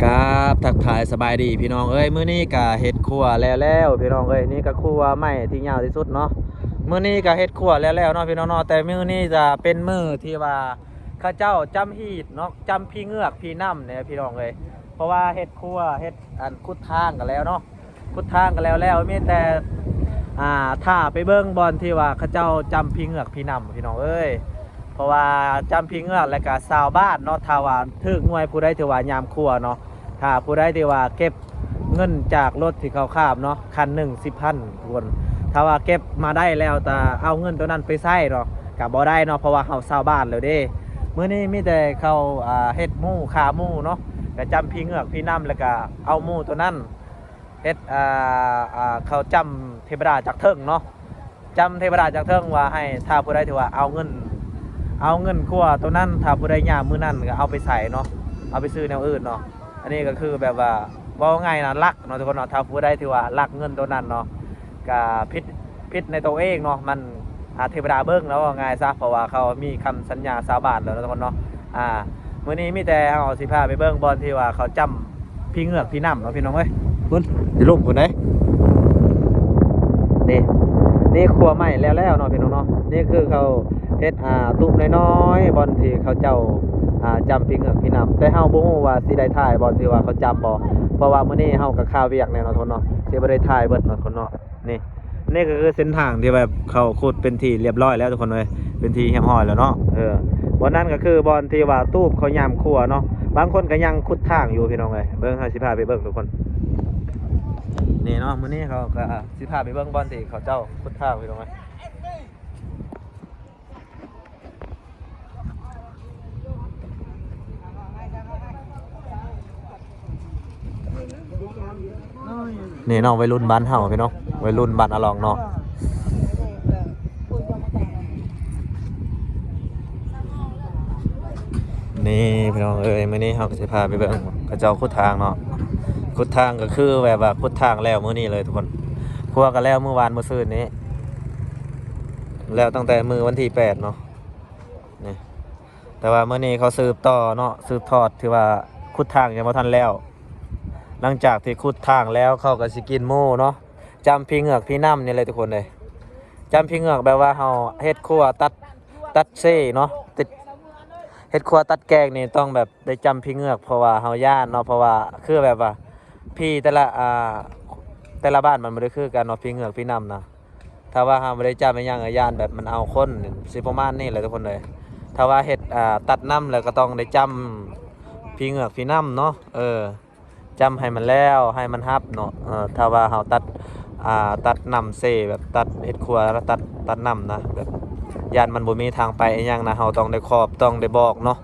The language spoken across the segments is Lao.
ກາບ ທັກທາຍສະບາຍດີພີ່ນ້ອງເອີຍ. ມື້ນີ້ກະເຮັດຄົວແລ້ວໆ ພີ່ນ້ອງເອີຍ. ນີ້ກະຄົວໄມ້ທີ່ຍາວທີ່ສຸດເນາະ. ມື້ນີ້ກະເຮັດຄົວແລ້ວໆ ເນາະພີ່ນ້ອງເນາະ. ແຕ່ມື້ນີ້ຈະເປັນມື້ທີ່ວ່າເຂົາເຈົ້າຈຳຮີດເນາະ, ຈຳຜີເງືອກຜີນ້ຳນີ້ພີ່ນ້ອງເອີຍ. ເພາະວ່າເຮັດຄົວ ເຮັດ ອັນ ຂຸດທາງກະແລ້ວເນາະ. ຂຸດທາງກະແລ້ວໆ ມີແຕ່ ອ່າ ຖ້າໄປເບິ່ງບ່ອນທີ່ວ່າເຂົາເຈົ້າຈຳຜີເງືອກຜີນ້ຳ ພີ່ນ້ອງເອີຍ. ເພາະວ່າຈຳຜີເງືອກ ແລະກະຊາວບ້ານເນາະ, ຖ້າວ່າຖືກງວດຜູ້ໃດ ຖືວ່າຍາມຄົວເນາະ. ຖ້າຜູ້ໃດທີ່ວ່າເກັບເງິນຈາກລົດທີ່ເຂົາຂາບເນາະ ຄັນໜຶ່ງສິບພັນ ທຸກຄົນ. ຖ້າວ່າເກັບມາໄດ້ແລ້ວ ແຕ່ເອົາເງິນໂຕນັ້ນໄປໃຊ້ເນາະ ກະບໍ່ໄດ້ເນາະ, ເພາະວ່າເຮົາຊາວບ້ານແລ້ວເດ້. ມື້ນີ້ມີແຕ່ເຂົາ ອ່າ ເຮັດໝູ ຂ້າໝູເນາະ, ກະຈຳຜີເງືອກຜີນ້ຳ ແລະກະເອົາໝູໂຕນັ້ນ ເຮັດ ອ່າ ອ່າ ເຂົາຈຳເທວະດາຈາກເທິງເນາະ, ຈຳເທວະດາຈາກເທິງວ່າໃຫ້ ຖ້າຜູ້ໃດທີ່ວ່າເອົາເງິນ ເອົາເງິນຄົວໂຕນັ້ນ ຖ້າຜູ້ໃດຍາມມື້ນັ້ນກະເອົາໄປໃຊ້ເນາະ, ເອົາໄປຊື້ແນວອື່ນເນາະ. ອັນນີ້ກະຄືແບບວ່າ ເວົ້າງ່າຍນະ ລັກເນາະ ທຸກຄົນເນາະ. ຖ້າຜູ້ໃດທີ່ວ່າລັກເງິນໂຕນັ້ນເນາະ ກະຜິດ ຜິດໃນໂຕເອງເນາະ, ມັນ ອ່າ ເທວະດາເບິ່ງເນາະ ເວົ້າງ່າຍຊະ, ເພາະວ່າເຂົາມີຄຳສັນຍາຊາວບ້ານແລ້ວເນາະ ທຸກຄົນເນາະ. ອ່າ ມື້ນີ້ມີແຕ່ເຮົາຊິພາໄປເບິ່ງບ່ອນທີ່ວ່າເຂົາຈຳຜີເງືອກຜີນ້ຳເນາະ ພີ່ນ້ອງເອີຍ. ພຸ້ນ ຊິລົງພຸ້ນເດ້. ນີ້ ນີ້ຄົວໄມ້ແລ້ວໆ ເນາະ ພີ່ນ້ອງເນາະ. ນີ້ຄືເຂົາເຮັດ ອ່າ ຕູບນ້ອຍໆ ບ່ອນທີ່ເຂົາເຈົ້າ ອ່າ ຈຳຜີເງືອກຜີນ້ຳ, ແຕ່ເຮົາບໍ່ຮູ້ວ່າຊິໄດ້ຖ່າຍບ່ອນທີ່ວ່າເຂົາຈຳບໍ່, ເພາະວ່າມື້ນີ້ເຮົາກະຄາວຽກແດ່ເນາະ ທຸກຄົນເນາະ, ຊິບໍ່ໄດ້ຖ່າຍເບິດເນາະ ທຸກຄົນເນາະ. ນີ້ ນີ້ກະຄືເສັ້ນທາງທີ່ແບບເຂົາຂຸດເປັນທີ່ລຽບຮ້ອຍແລ້ວ ທຸກຄົນເອີຍ, ເປັນທີ່ຮຽບຮ້ອຍແລ້ວເນາະ. ເອີ ບ່ອນນັ້ນກະຄືບ່ອນທີ່ວ່າຕູບເຂົາຍາມຄົວເນາະ, ບາງຄົນກະຍັງຂຸດທາງຢູ່ ພີ່ນ້ອງເອີຍ. ເບິ່ງ ເຮົາຊິພາໄປເບິ່ງ ທຸກຄົນ. ນີ້ເນາະ ມື້ນີ້ເຮົາກະຊິພາໄປເບິ່ງບ່ອນທີ່ເຂົາເຈົ້າຂຸດທາງ ພີ່ນ້ອງເອີຍ. ນີ້ເນາະ ໄວລຸ້ນບ້ານເຮົາ ພີ່ນ້ອງ, ໄວລຸ້ນບ້ານອາລອງເນາະ. ນີ້ພີ່ນ້ອງເອີຍ, ມື້ນີ້ເຮົາກະຊິພາໄປເບິ່ງເຂົາເຈົ້າຂຸດທາງເນາະ. ຂຸດທາງກະຄືແບບວ່າຂຸດທາງແລ້ວມື້ນີ້ເລີຍ ທຸກຄົນ. ຄົວກະແລ້ວມື້ວານມື້ຊືນນີ້, ແລ້ວຕັ້ງແຕ່ມື້ວັນທີແປດເນາະ. ນີ້ ແຕ່ວ່າມື້ນີ້ເຂົາສືບຕໍ່ເນາະ, ສືບທອດ ຖືວ່າຂຸດທາງຍັງບໍ່ທັນແລ້ວ. ຫຼັງຈາກທີ່ຂຸດທາງແລ້ວ ເຂົາກະຊິກິນໝູເນາະ, ຈຳຜີເງືອກຜີນ້ຳນີ້ແຫຼະ ທຸກຄົນເອີຍ. ຈຳຜີເງືອກແບບວ່າເຮົາເຮັດຄົວຕັດ ຕັດເສເນາະ, ຕິດ ເຮັດຄົວຕັດແກງນີ້ຕ້ອງແບບໄດ້ຈຳຜີເງືອກ ເພາະວ່າເຮົາຢ້ານເນາະ, ເພາະວ່າຄືແບບວ່າຜີແຕ່ລະ ອ່າ ແຕ່ລະບ້ານມັນບໍ່ໄດ້ຄືກັນເນາະ, ຜີເງືອກຜີນ້ຳນະ. ຖ້າວ່າເຮົາບໍ່ໄດ້ຈຳອີ່ຫຍັງ ກະຢ້ານແບບມັນເອົາຄົນ ຊິປະມານນີ້ແຫຼະ ທຸກຄົນເອີຍ. ຖ້າວ່າເຮັດ ອ່າ ຕັດນ້ຳແລ້ວກະຕ້ອງໄດ້ຈຳຜີເງືອກຜີນ້ຳເນາະ, ເອີ ຈຳໃຫ້ມັນແລ້ວ ໃຫ້ມັນຮັບເນາະ. ເອີ ຖ້າວ່າເຮົາຕັດ ອ່າ ຕັດນ້ຳເສ ແບບຕັດເຮັດຄົວ ແລ້ວຕັດ ຕັດນ້ຳນະ ແບບຢ້ານມັນບໍ່ມີທາງໄປອີ່ຫຍັງນະ, ເຮົາຕ້ອງໄດ້ຂອບ ຕ້ອງໄດ້ບອກເນາະ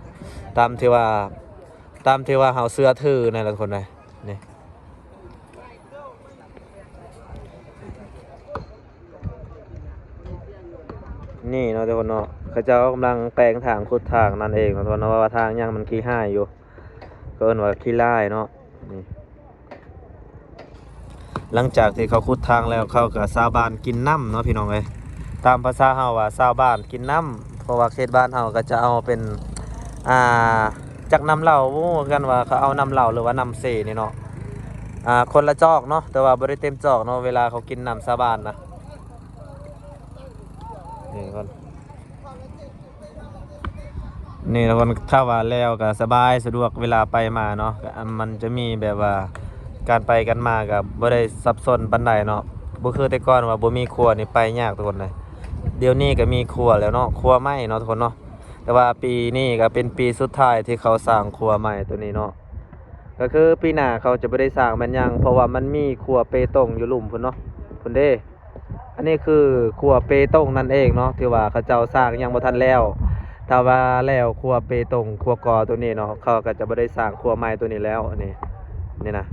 ຕາມທີ່ວ່າ ຕາມທີ່ວ່າເຮົາເຊື່ອຖືນັ້ນແຫຼະ ທຸກຄົນເອີຍ. ນີ້ ນີ້ເນາະ ທຸກຄົນເນາະ, ເຂົາເຈົ້າກຳລັງແປງທາງ ຂຸດທາງນັ້ນເອງເນາະ ທຸກຄົນເນາະ, ເພາະວ່າທາງຫຍ້າງມັນຂີ້ຮ້າຍຢູ່ ເຂົາເອີ້ນວ່າຂີ້ຮ້າຍເນາະ. ນີ້ ຫຼັງຈາກທີ່ເຂົາຂຸດທາງແລ້ວ ເຂົາກະຊາວບ້ານກິນນ້ຳເນາະ ພີ່ນ້ອງເອີຍ. ຕາມພາສາເຮົາວ່າຊາວບ້ານກິນນ້ຳ ເພາະວ່າເຂດບ້ານເຮົາກະຈະເອົາເປັນ ອ່າ ຈັກນ້ຳເຫຼົ້າ ບໍ່ຮູ້ຄືກັນວ່າເຂົາເອົານ້ຳເຫຼົ້າ ຫຼືວ່ານ້ຳເສນີ້ເນາະ, ອ່າ ຄົນລະຈອກເນາະ, ແຕ່ວ່າບໍ່ໄດ້ເຕັມຈອກເນາະ ເວລາເຂົາກິນນ້ຳຊາວບ້ານນະ. ນີ້ກ່ອນ ນີ້ທຸກຄົນ ຖ້າວ່າແລ້ວກະສະບາຍ ສະດວກເວລາໄປມາເນາະ, ກະ ມັນຈະມີແບບວ່າການໄປກັນມາກະບໍ່ໄດ້ສັບສົນປານໃດເນາະ, ບໍ່ຄືແຕ່ກ່ອນວ່າບໍ່ມີຂົວນີ້ໄປຍາກ ທຸກຄົນເອີຍ. ດຽວນີ້ກະມີຂົວແລ້ວເນາະ, ຂົວໄມ້ເນາະ ທຸກຄົນເນາະ. ແຕ່ວ່າປີນີ້ກະເປັນປີສຸດທ້າຍທີ່ເຂົາສ້າງຂົວໄມ້ໂຕນີ້ເນາະ, ກະຄືປີໜ້າເຂົາຈະບໍ່ໄດ້ສ້າງແມ່ນຫຍັງ ເພາະວ່າມັນມີຂົວເປຕົງຢູ່ລຸ່ມພຸ້ນເນາະ, ພຸ້ນເດ້ ອັນນີ້ຄືຂົວເປຕົງນັ້ນເອງເນາະ ທີ່ວ່າເຂົາເຈົ້າສ້າງຍັງບໍ່ທັນແລ້ວ. ຖ້າວ່າແລ້ວຂົວເປຕົງ ຂົວກໍໂຕນີ້ເນາະ ເຂົາກະຈະບໍ່ໄດ້ສ້າງຂົວໃໝ່ໂຕນີ້ແລ້ວ. ອັນນີ້ ນີ້ນະ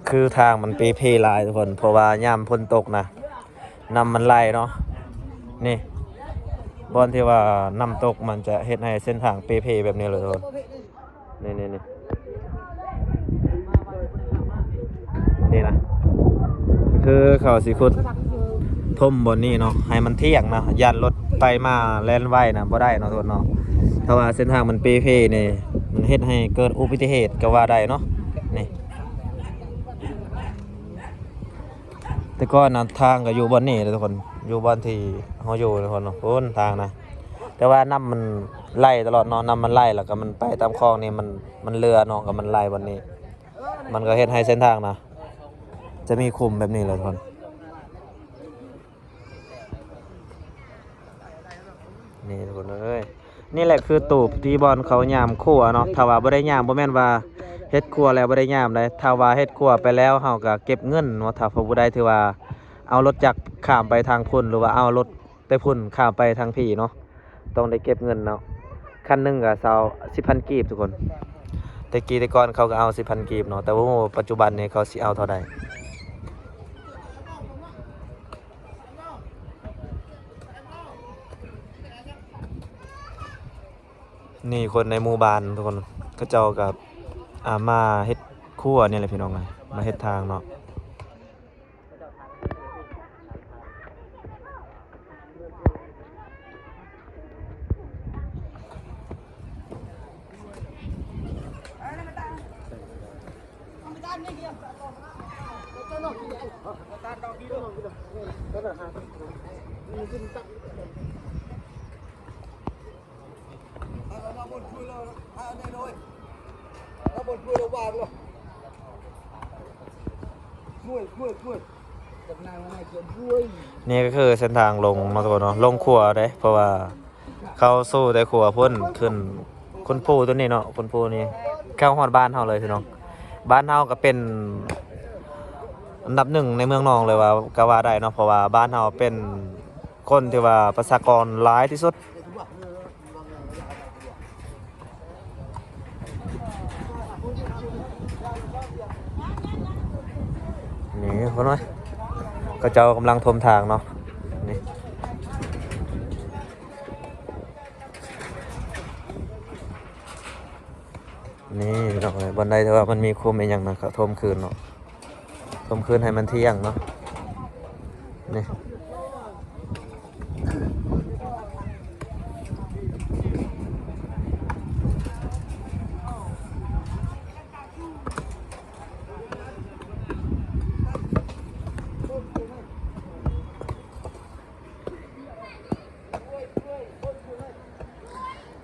ຄືທາງມັນເປ່ເພຫຼາຍ ທຸກຄົນ, ເພາະວ່າຍາມຝົນຕົກນະ ນ້ຳມັນໄຫຼເນາະ. ນີ້ ບ່ອນທີ່ວ່ານ້ຳຕົກມັນຈະເຮັດໃຫ້ເສັ້ນທາງເປ່ເພແບບນີ້ເລີຍທຸກຄົນ. ນີ້ໆໆ ນີ້ນະ ຄືເຂົາຊິຂຸດຖົມບ່ອນນີ້ເນາະ ໃຫ້ມັນທ່ຽງນະ ຢ້ານລົດໄປມາແລ່ນໄວນະ ບໍ່ໄດ້ເນາະທຸກຄົນເນາະ. ຖ້າວ່າເສັ້ນທາງມັນເປ່ເພນີ້ ມັນເຮັດໃຫ້ເກີດອຸບັດຕິເຫດກໍວ່າໄດ້ເນາະ ນີ້. ແຕ່ກ່ອນນະ ທາງກໍຢູ່ບ່ອນນີ້ເດ້ທຸກຄົນ ຢູ່ບ່ອນທີ່ເຮົາຢູ່ທຸກຄົນເນາະ ພຸ້ນທາງນະ. ແຕ່ວ່ານ້ຳມັນໄຫຼຕະຫຼອດເນາະ ນ້ຳມັນໄຫຼ ແລ້ວກໍມັນໄປຕາມຄອງນີ້ ມັນ ມັນເຫຼືອເນາະ ກໍມັນໄຫຼບ່ອນນີ້ ມັນກໍເຮັດໃຫ້ເສັ້ນທາງນະ ຈະມີຂຸມແບບນີ້ແຫຼະທຸກຄົນ. ນີ້ທຸກຄົນເອີຍ ນີ້ແຫຼະຄືຕູບທີ່ບ່ອນເຂົາຍາມຄົວເນາະ. ຖ້າວ່າບໍ່ໄດ້ຍາມ ບໍ່ແມ່ນວ່າເຮັດຄົວແລ້ວບໍ່ໄດ້ຍາມໃດ. ຖ້າວ່າເຮັດຄົວໄປແລ້ວ ເຮົາກໍເກັບເງິນເນາະ. ຖ້າຜູ້ໃດທີ່ວ່າເອົາລົດຈັກຂ້າມໄປທາງພຸ້ນ ຫຼືວ່າເອົາລົດແຕ່ພຸ້ນຂ້າມໄປທາງພີ້ເນາະ ຕ້ອງໄດ້ເກັບເງິນເນາະ. ຄັນໜຶ່ງກໍຊາວ ສິບພັນກີບທຸກຄົນ. ແຕ່ກີ້ແຕ່ກ່ອນເຂົາກໍເອົາສິບພັນກີບເນາະ ແຕ່ບໍ່ຮູ້ປັດຈຸບັນນີ້ເຂົາຊິເອົາເທົ່າໃດ. ນີ້ຄົນໃນໝູ່ບ້ານທຸກຄົນ ເຂົາເຈົ້າກໍ ອ່າ ມາເຮັດຄົວນີ້ແຫຼະພີ່ນ້ອງເອີຍ ມາເຮັດທາງເນາະ. ນີ້ກໍຄືເສັ້ນທາງລົງເນາະທຸກຄົນເນາະ ລົງຂົວເດ້ ເພາະວ່າເຂົາສູ້ແຕ່ຂົວພຸ້ນ ຂຶ້ນ ຂຶ້ນພູຕົວນີ້ເນາະ ຂຶ້ນພູນີ້ ເຂົ້າຮອດບ້ານເຮົາເລີຍພີ່ນ້ອງ. ບ້ານເຮົາກໍເປັນອັນດັບໜຶ່ງໃນເມືອງໜອງເລີຍວ່າ ກໍວ່າໄດ້ເນາະ ເພາະວ່າບ້ານເຮົາເປັນ ຄົນທີ່ວ່າປະຊາກອນຫຼາຍທີ່ສຸດ. ນີ້ຄົນນ້ອຍ ເຂົາເຈົ້າກຳລັງຖົມທາງເນາະ ນີ້ ນີ້ພີ່ນ້ອງເອີຍ ບ່ອນໃດທີ່ວ່າມັນມີຂຸມອີ່ຫຍັງນະ ກໍຖົມຄືນເນາະ ຖົມຄືນໃຫ້ມັນທ່ຽງເນາະ ນີ້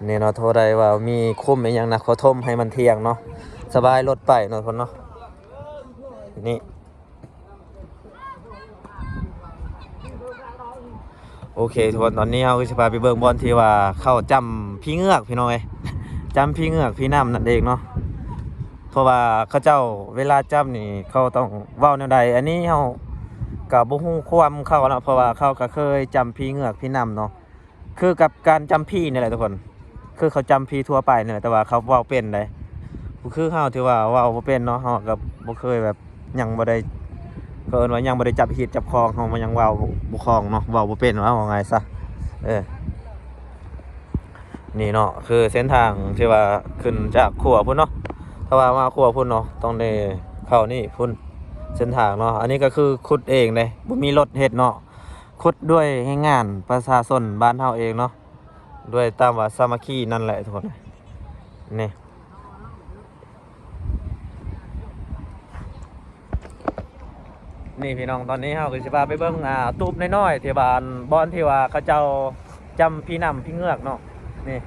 ນີ້ເນາະ ໂທໄດ້ວ່າມີຂຸມອີ່ຫຍັງນະ ຂໍຖົມໃຫ້ມັນທ່ຽງເນາະ ສະບາຍລົດໄປເນາະ ທຸກຄົນເນາະ ນີ້ ໂອເຄ ທຸກຄົນ ຕອນນີ້ເຮົາກໍຊິພາໄປເບິ່ງບ່ອນທີ່ວ່າເຂົາຈ້ຳຜີເງືອກ ພີ່ນ້ອງເອີຍ ຈ້ຳຜີເງືອກຜີນ້ຳນັ້ນເອງເນາະ ເພາະວ່າເຂົາເຈົ້າເວລາຈ້ຳນີ້ ເຂົາຕ້ອງເວົ້າແນວໃດ ອັນນີ້ເຮົາກໍບໍ່ຮູ້ຄວາມເຂົາເນາະ ເພາະວ່າເຂົາກໍເຄີຍຈ້ຳຜີເງືອກຜີນ້ຳເນາະ ຄືກັບການຈ້ຳຜີນີ້ແຫຼະທຸກຄົນ ຄືເຂົາຈ້ຳຜີທົ່ວໄປນີ້ແຫຼະ ແຕ່ວ່າເຂົາເວົ້າເປັນໃດ໋ ບໍ່ຄືເຮົາທີ່ວ່າເວົ້າບໍ່ເປັນເນາະ ເຮົາກໍບໍ່ເຄີຍແບບ ຍັງບໍ່ໄດ້ ເຂົາເອີ້ນວ່າຍັງບໍ່ໄດ້ຈັບຮີດຈັບຄອງ ເຮົາມັນຍັງເວົ້າບໍ່ຄ່ອງເນາະ ເວົ້າບໍ່ເປັນ ເວົ້າງ່າຍຊະ ເອີ ນີ້ເນາະ ຄືເສັ້ນທາງທີ່ວ່າຂຶ້ນຈາກຂົວພຸ້ນເນາະ ຖ້າວ່າມາຂົວພຸ້ນເນາະ ຕ້ອງໄດ້ເຂົ້ານີ້ພຸ້ນ ເສັ້ນທາງເນາະ ອັນນີ້ກໍຄືຂຸດເອງເດ້ ບໍ່ມີລົດເຮັດເນາະ ຂຸດດ້ວຍແຮງງານປະຊາຊົນບ້ານເຮົາເອງເນາະ ດ້ວຍຕາມວ່າສາມັກຄີນັ້ນແຫຼະທຸກຄົນ ນີ້ ນີ້ພີ່ນ້ອງ ຕອນນີ້ເຮົາກໍຊິພາໄປເບິ່ງ ອ່າ ຕູບນ້ອຍໆ ທີ່ວ່າ ບ່ອນທີ່ວ່າເຂົາເຈົ້າຈ້ຳຜີນ້ຳຜີເງືອກເນາະ ນີ້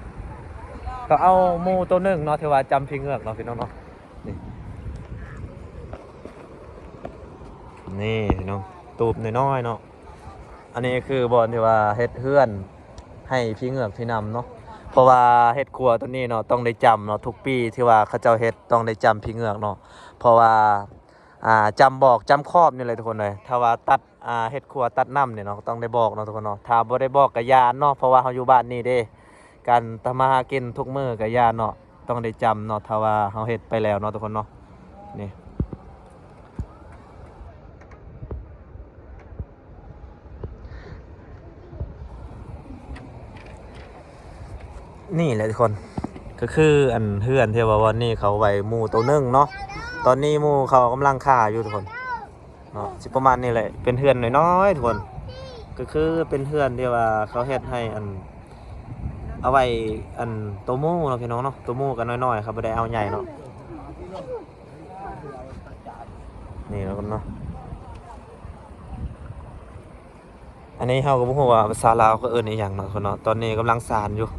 ກໍເອົາໝູໂຕໜຶ່ງເນາະ ທີ່ວ່າຈ້ຳຜີເງືອກເນາະ ພີ່ນ້ອງເນາະ ນີ້ ນີ້ພີ່ນ້ອງ ຕູບນ້ອຍໆເນາະ ອັນນີ້ຄືບ່ອນທີ່ວ່າເຮັດເຮືອນໃຫ້ຜີເງືອກຜີນ້ຳເນາະ ເພາະວ່າເຮັດຂົວຕົວນີ້ເນາະ ຕ້ອງໄດ້ຈ້ຳເນາະ ທຸກປີທີ່ວ່າເຂົາເຈົ້າເຮັດຕ້ອງໄດ້ຈ້ຳຜີເງືອກເນາະ ເພາະວ່າ ອ່າ ຈ້ຳບອກຈ້ຳຂອບນີ້ແຫຼະທຸກຄົນເອີຍ ຖ້າວ່າຕັດ ອ່າ ເຮັດຂົວຕັດນ້ຳນີ້ເນາະ ຕ້ອງໄດ້ບອກເນາະທຸກຄົນເນາະ ຖ້າບໍ່ໄດ້ບອກກໍຢ້ານເນາະ ເພາະວ່າເຮົາຢູ່ບ້ານນີ້ເດ້ ການທຳມາຫາກິນທຸກມື້ກໍຢ້ານເນາະ ຕ້ອງໄດ້ຈ້ຳເນາະ ຖ້າວ່າເຮົາເຮັດໄປແລ້ວເນາະທຸກຄົນເນາະ ນີ້ ນີ້ ນີ້ ນີ້ແຫຼະທຸກຄົນ ກໍຄືອັນເຮືອນທີ່ວ່າວັນນີ້ເຂົາໄວ້ໝູ່ໂຕໜຶ່ງເນາະ. ຕອນນີ້ໝູ່ເຂົາກຳລັງຂ້າຢູ່ທຸກຄົນເນາະ ຊິປະມານນີ້ແຫຼະ. ເປັນເຮືອນນ້ອຍໆທຸກຄົນ ກໍຄືເປັນເຮືອນທີ່ວ່າເຂົາເຮັດໃຫ້ອັນ ເອົາໄວ້ອັນໂຕໝູ່ເນາະ ພີ່ນ້ອງເນາະ. ໂຕໝູ່ກໍນ້ອຍໆ ເຂົາບໍ່ໄດ້ເອົາໃຫຍ່ເນາະ. ນີ້ເນາະ ເນາະ ອັນນີ້ເຮົາກໍບໍ່ຮູ້ວ່າພາສາລາວເຂົາເອີ້ນອີ່ຫຍັງເນາະ ເນາະ. ຕອນນີ້ກຳລັງສານຢູ່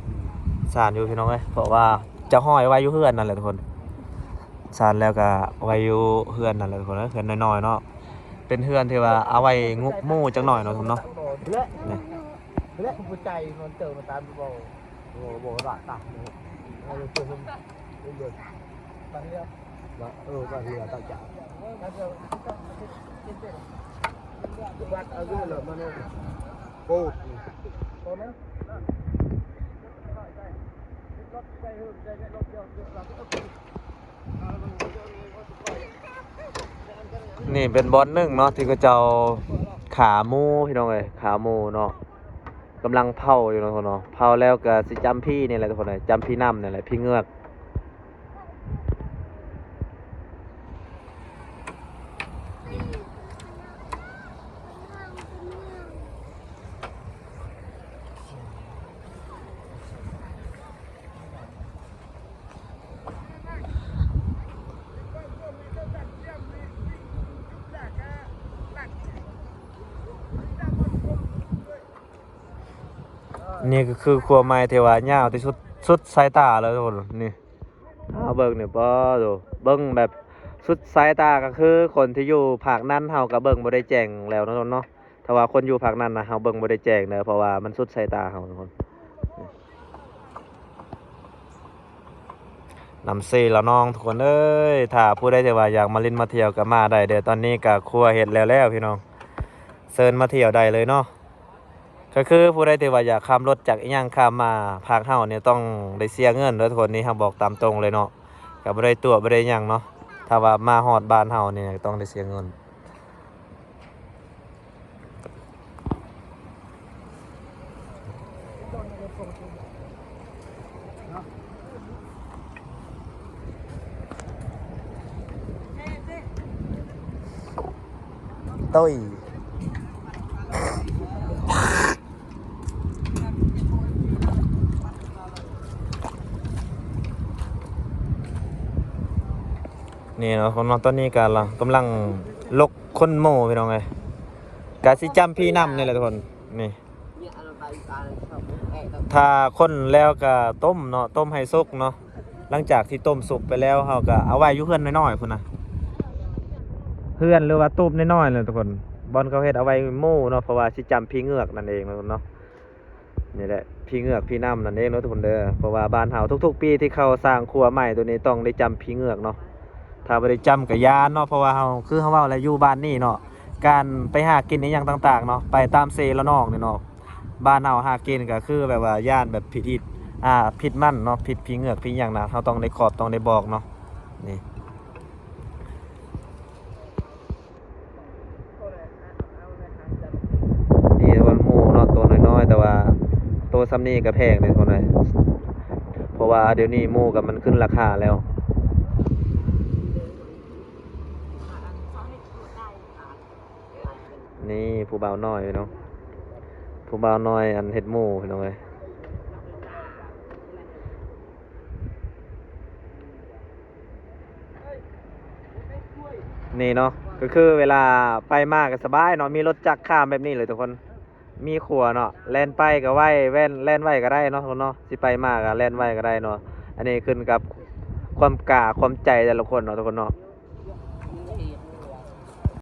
ສານຢູ່ພີ່ນ້ອງເອີຍ ເພາະວ່າຈະຫ້ອຍໄວ້ຢູ່ເຮືອນນັ້ນແຫຼະທຸກຄົນ. ສານແລ້ວກໍໄວ້ຢູ່ເຮືອນນັ້ນແຫຼະທຸກຄົນເອີຍ ເຮືອນນ້ອຍໆເນາະ. ເປັນເຮືອນທີ່ວ່າເອົາໄວ້ງຸບໝູ່ຈັກໜ່ອຍເນາະ ທຸກຄົນເນາະ. ນີ້ ນີ້ເປັນບ່ອນໜຶ່ງເນາະ ທີ່ເຂົາເຈົ້າຂ້າໝູ່ ພີ່ນ້ອງເອີຍ ຂ້າໝູ່ເນາະ. ກຳລັງເຜົາຢູ່ເນາະ ເນາະ ເຜົາແລ້ວກໍຊິຈ້ຳຜີນີ້ແຫຼະທຸກຄົນເອີຍ ຈ້ຳຜີນ້ຳນີ້ແຫຼະ ຜີເງືອກ. ນີ້ກໍຄືຂົວໄມ້ທີ່ວ່າຍາວທີ່ສຸດ ສຸດສາຍຕາເລີຍທຸກຄົນ. ນີ້ ເຮົາເບິ່ງນີ້ ປາໂທ້ ເບິ່ງແບບສຸດສາຍຕາ ກໍຄືຄົນທີ່ຢູ່ພາກນັ້ນເຮົາກໍເບິ່ງບໍ່ໄດ້ແຈ້ງແລ້ວເນາະ ເນາະ. ຖ້າວ່າຄົນຢູ່ພາກນັ້ນນະ ເຮົາເບິ່ງບໍ່ໄດ້ແຈ້ງເດີ ເພາະວ່າມັນສຸດສາຍຕາເຮົາທຸກຄົນ. ນ້ຳເຊລະນອງທຸກຄົນເອີຍ ຖ້າຜູ້ໃດທີ່ວ່າຢາກມາຫຼິ້ນມາທ່ຽວກໍມາໄດ້ເດີ. ຕອນນີ້ກໍຄົວເຮັດແລ້ວໆ ພີ່ນ້ອງ ເຊີນມາທ່ຽວໄດ້ເລີຍເນາະ. ກໍຄືຜູ້ໃດທີ່ວ່າຢາກຂ້າມລົດຈັກອີ່ຫຍັງຂ້າມມາພາກເຮົານີ້ ຕ້ອງໄດ້ເສຍເງິນເດີທຸກຄົນ. ນີ້ເຮົາບອກຕາມຕົງເລີຍເນາະ ກໍບໍ່ໄດ້ຕົວະບໍ່ໄດ້ຫຍັງເນາະ. ຖ້າວ່າມາຮອດບ້ານເຮົານີ້ ຕ້ອງໄດ້ເສຍເງິນ. ໂອ້ຍ ນີ້ເນາະ ຄົນເນາະ ຕອນນີ້ກະລະ ກຳລັງລົກຂົນໝູ່ ພີ່ນ້ອງເອີຍ ກະຊິຈ້ຳຜີນ້ຳນີ້ແຫຼະທຸກຄົນ. ນີ້ ຖ້າຂົນແລ້ວກະຕົ້ມເນາະ ຕົ້ມໃຫ້ສຸກເນາະ. ຫຼັງຈາກທີ່ຕົ້ມສຸກໄປແລ້ວ ເຮົາກະເອົາໄວ້ຢູ່ເຮືອນນ້ອຍໆພຸ້ນນະ ເຮືອນ ຫຼືວ່າຕູບນ້ອຍໆແຫຼະທຸກຄົນ ບ່ອນເຂົາເຮັດເອົາໄວ້ໝູ່ເນາະ ເພາະວ່າຊິຈ້ຳຜີເງືອກນັ້ນເອງເນາະ. ນີ້ແຫຼະ ຜີເງືອກຜີນ້ຳນັ້ນເອງເນາະທຸກຄົນເດີ. ເພາະວ່າບ້ານເຮົາທຸກໆປີທີ່ເຂົາສ້າງຂົວໃໝ່ໂຕນີ້ ຕ້ອງໄດ້ຈ້ຳຜີເງືອກເນາະ. ຖ້າບໍ່ໄດ້ຈ້ຳກະຢ້ານເນາະ ເພາະວ່າເຮົາ ຄືເຮົາເວົ້າແຫຼະ ຢູ່ບ້ານນີ້ເນາະ ການໄປຫາກິນອີ່ຫຍັງຕ່າງໆເນາະ ໄປຕາມເຊລະນອງນີ້ເນາະ ບ້ານເຮົາຫາກິນກະຄືແບບວ່າຢ້ານແບບຜິດ ອ່າ ຜິດມັນເນາະ ຜິດຜີເງືອກຜີຫຍັງນະ ເຮົາຕ້ອງໄດ້ຂອບ ຕ້ອງໄດ້ບອກເນາະ. ນີ້ ດີວ່າໝູເນາະ ໂຕນ້ອຍໆ ແຕ່ວ່າໂຕຊ່ຳນີ້ກໍແພງເດ້ຄົນເອີຍ ເພາະວ່າດຽວນີ້ໝູກໍມັນຂຶ້ນລາຄາແລ້ວ. ນີ້ຜູ້ບ່າວນ້ອຍເນາະ ຜູ້ບ່າວນ້ອຍອັນເຮັດໝູພີ່ນ້ອງເອີຍ. ນີ້ເນາະ ກໍຄືເວລາໄປມາກໍສະບາຍເນາະ ມີລົດຈັກຂ້າມແບບນີ້ເລີຍທຸກຄົນ ມີຂົວເນາະ ແລ່ນໄປກໍໄວ ແລ່ນ ແລ່ນໄວກໍໄດ້ເນາະທຸກຄົນເນາະ ຊິໄປມາກໍແລ່ນໄວກໍໄດ້ເນາະ. ອັນນີ້ຂຶ້ນກັບຄວາມກ້າຄວາມໃຈແຕ່ລະຄົນເນາະທຸກຄົນເນາະ.